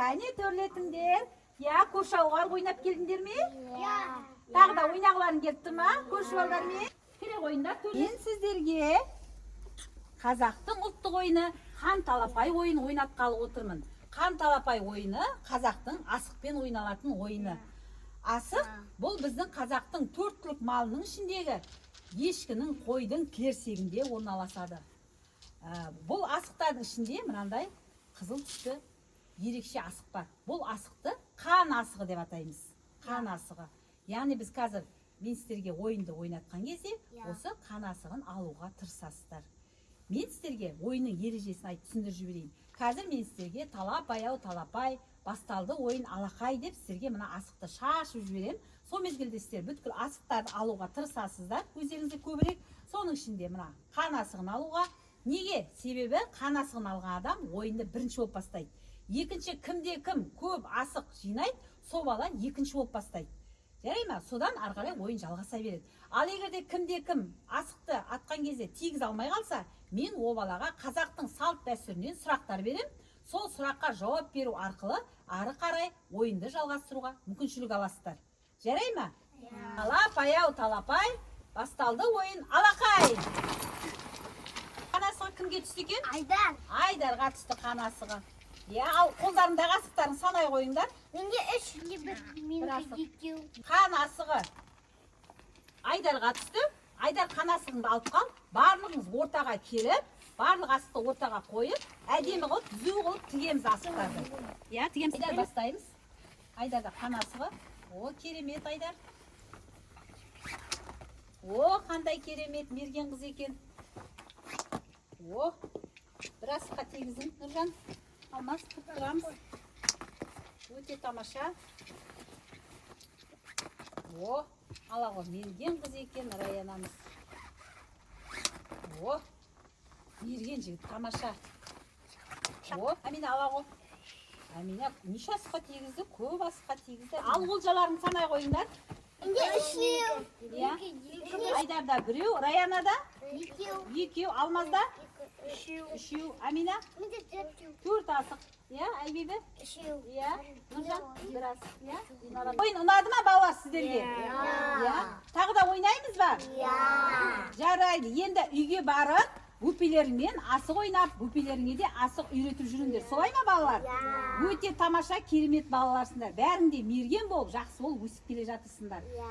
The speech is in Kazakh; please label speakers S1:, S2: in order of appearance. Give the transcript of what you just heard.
S1: Кәне, төрлетіңдер. Иә, көрші ауылға барып ойнап келдіңдер ме?
S2: Иә.
S1: Тағы да ойнағыларың келіп тұр ма көрші балдармен? Келе қойыңдар. Мен сіздерге қазақтың ұлттық ойыны хан талапай ойын ойнатқалы отырмын. Хан талапай ойыны — қазақтың асықпен ойналатын ойыны. Асық — бұл біздің қазақтың төрт түлік малының ішіндегі ешкінің, қойдың тілерсегінде орналасады. Бұл асықтардың ішінде мынандай қызыл түсті ерекше асық бар. Бұл асықты қан асығы деп атаймыз. Қан асығы. Яғни біз қазір, мен сіздерге ойынды ойнатқан кезде, осы қан асығын алуға тырысасыздар. Мен сіздерге ойынның ережесін айтып, түсіндіріп жіберейін. Қазір мен сіздерге «Талапай ау, талапай, басталды ойын алақай» деп, сіздерге мына асықты шашып жіберемін. Сол мезгілде сіздер бүткіл асықтарды алуға тырысасыздар өздеріңізде көбірек, соның ішінде мына қан асығын алуға. Неге? Себебі қан асығын алған адам ойынды бірінші болып бастайды. Екінші кімде кім көп асық жинайды, сол бала екінші болып бастайды. Жарай ма? Содан ары қарай ойын жалғаса береді. Ал егер де кімде кім асықты атқан кезде тигізе алмай қалса, мен о балаға қазақтың салт дәстүрінен сұрақтар беремін. Сол сұраққа жауап беру арқылы ары қарай ойынды жалғастыруға мүмкіншілік аласыздар. Жарай ма? Талапай ау, талапай, басталды ойын алақай. Қан асығы кімге түсті екен?
S2: Айдар.
S1: Айдарға түсті қан асығы, иә. Ал қолдарындағы асықтарын санай қойыңдар.
S2: Менде үш, менде бір,
S1: Бір асық.
S2: менде екеу.
S1: Қан асығы Айдарға түсті. Айдар, қан асығыңды алып қал. Барлығыңыз ортаға келіп, барлық асықты ортаға қойып, әдемі қылып, түзу қылып тігеміз асықтарды, иә, тігеміз. Айдар, бастаймыз. Айдарда қан асығы. О, керемет, Айдар! О, қандай керемет мерген қыз екен! О, бір асыққа тигіздің. Нұржан, Алмас, күтіп тұрамыз. Өте тамаша. О, ала ғой, мерген қыз екен Раянамыз. О, мерген жігіт, тамаша! О, Әмина, ала ғой. Әмина неше асыққа тигізді? Көп асыққа тигізді. Ал олжаларын санай қойыңдар.
S2: Менде үшеу.
S1: Иә, Айдарда біреу, Раянада
S2: Екеу.
S1: екеу, Алмазда
S2: Үшеу.
S1: үшеу, Әмина
S2: Менде төртеу.
S1: төрт асық, иә. Айбибі?
S2: Үшеу.
S1: Иә, Нұржан бір асық, иә. Ойын ұнады ма, балалар, сіздерге? Иә, тағы да ойнаймыз ба?
S2: Иә.
S1: Жарайды, енді үйге барып, бөпелеріңмен асық ойнап, бөпелеріңе де асық үйретіп жүріңдер. Солай ма, балалар?
S2: Иә.
S1: Өте тамаша, керемет балаларсыңдар. Бәрің де мерген болып, жақсы болып өсіп келе жатырсыңдар.
S2: Иә.